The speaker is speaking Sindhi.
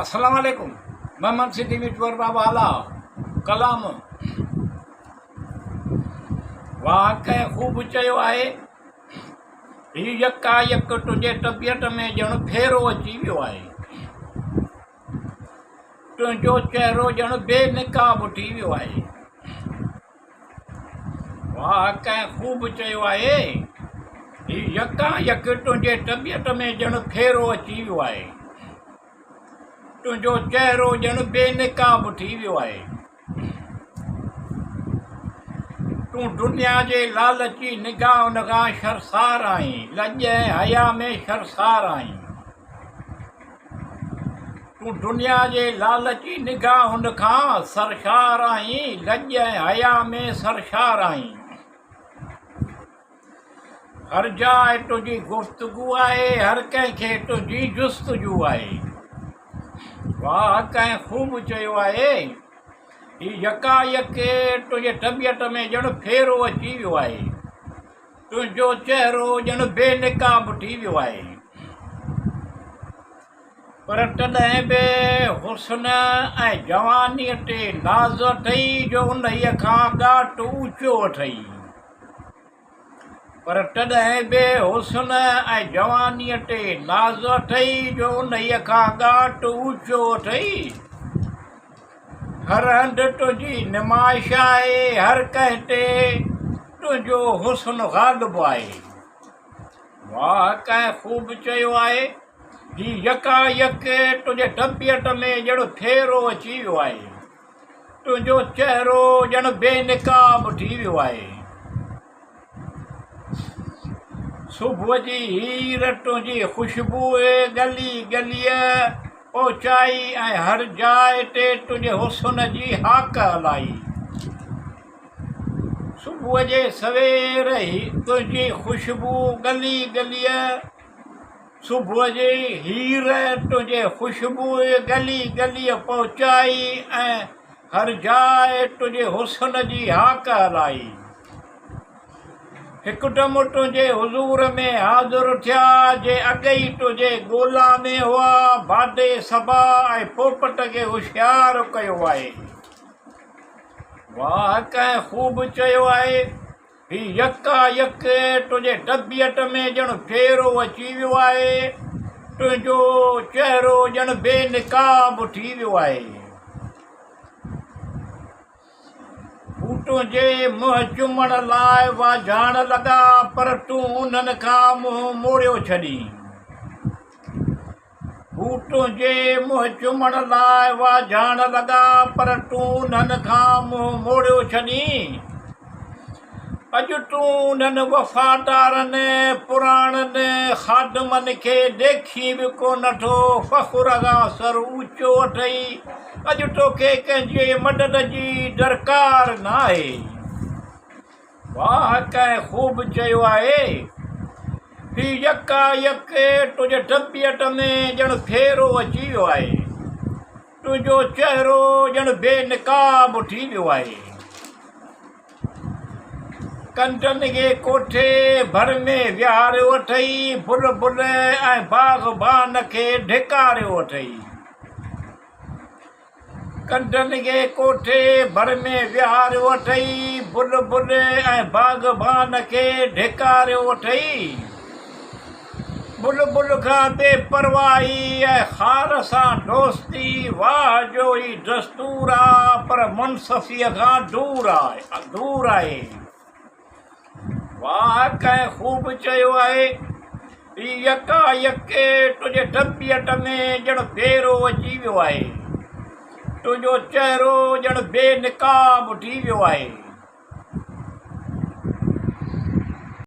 السلام عليڪم محمد سنڌي مٽور بابا اعليٰ ڪلام واهه ڪنهن خوب چيو آهي هي يڪا يڪ تنهنجي طبيعت ۾ ڄڻ ڦيرو اچي ويو آهي تنهنجو چهرو ڄڻ بي نقاب ٿي ويو آهي واهه ڪنهن خوب چيو آهي، هي يڪا يڪ تنهنجي طبيعت ۾ ڄڻ ڦيرو اچي ويو آهي. تنهنجو چهرو ڄڻ بي نقاب ٿي ويو آهي. تون دنيا جي لالچي نگاهن کان شرسار آهين، لڄ ۽ حيا ۾ شرسار آهين. تون دنيا جي لالچي نگاهن کان سرشار آهين، لڄ ۽ حيا ۾ سرشار آهين. هر جاء تنهنجي گفتگو آهي، هر ڪنهن کي تنهنجي جستجو آهي. واهه ڪنهن خوب چيو آهي، هي يڪا يڪ تنهنجي طبيعت ۾ ڄڻ ڦيرو اچي ويو آهي. تنهنجو چهرو ڄڻ بي نقاب ٿي ويو آهي. پر تڏهن به حسن ۽ جوانيء تي ناز اٿئي جو انهيء کان ڳاٽ اوچو اٿئي. پر تڏهن به حسن ۽ جوانيء تي ناز اٿئي جو انهيء کان ڳاٽ اوچو اٿئي. هر هنڌ تنهنجي نمائش آهي، هر ڪنهن تي تنهنجو حسن غالب آهي. واهه ڪنهن خوب چيو آهي، هي يڪا يڪ تنهنجي طبيعت ۾ ڄڻ ڦيرو اچي ويو آهي. تنهنجو چهرو ڄڻ بي نقاب ٿي ويو آهي. صبح جي هير تنهنجي خوشبوء ڳلي ڳليء پهچائي ۽ هر جاء تي تنهنجي حسن جي هاڪ هلائي. صبح جي سوير تنهنجي خوشبو ڳلي ڳليء صبح جي هير تنهنجي خوشبوء ڳلي ڳليء پهچائي ۽ هر جاء تنهنجي حسن جي هاڪ هلائي. هڪدم تنهنجي حضور ۾ حاضر ٿيا، جي اڳ ئي تنهنجي ڳولا ۾ هئا، باد صبا ۽ پوپٽ کي هوشيار ڪيو آهي. واهه ڪنهن خوب چيو آهي، هي يڪا يڪ تنهنجي طبيعت ۾ ڄڻ ڦيرو اچي ويو آهي، تنهنجو چهرو ڄڻ بي نقاب ٿي ويو آهي. هو تنهنجي منهن چمڻ لاء واجهائڻ لڳا، پر تون انهن کان منهن موڙيو ڇڏين. هو تنهنجي منهن چمڻ لاء واجهائڻ لڳا، پر تون انهن کان منهن موڙيو ڇڏين. اڄ تون انهن وفادارن پراڻن خادمن کي ليکين به ڪونه ٿو، فخر کان سر اوچو اٿئي. اڄ توکي ڪنهن جي مدد جي درڪار ناهي. واهه ڪنهن خوب چيو آهي. هي يڪا يڪ تنهنجي طبيعت ۾ ڄڻ ڦيرو اچي ويو آهي. تنهنجو چهرو ڄڻ بي نقاب ٿي ويو آهي. ڪنڊن کي ڪوٺي ڀر ۾ ويهاريو اٿئي، بلبل ۽ باغبان کي ڌڪاريو اٿئي. ڪنڊن کي ڪوٺي ڀر ۾ ويهاريو اٿئي، بلبل ۽ باغبان کي ڌڪاريو اٿئي. بلبل کان بي پرواهي ۽ خار سان دوستي واهه جو هي دستور آ پر منصفيء کان دور آهي. واهه ڪنهن خوب چيو آهي، هي يڪا يڪ تنهنجي طبيعت ۾ ڄڻ ڦيرو اچي ويو آهي. تنهنجو چهرو ڄڻ بي نقاب ٿي ويو آهي.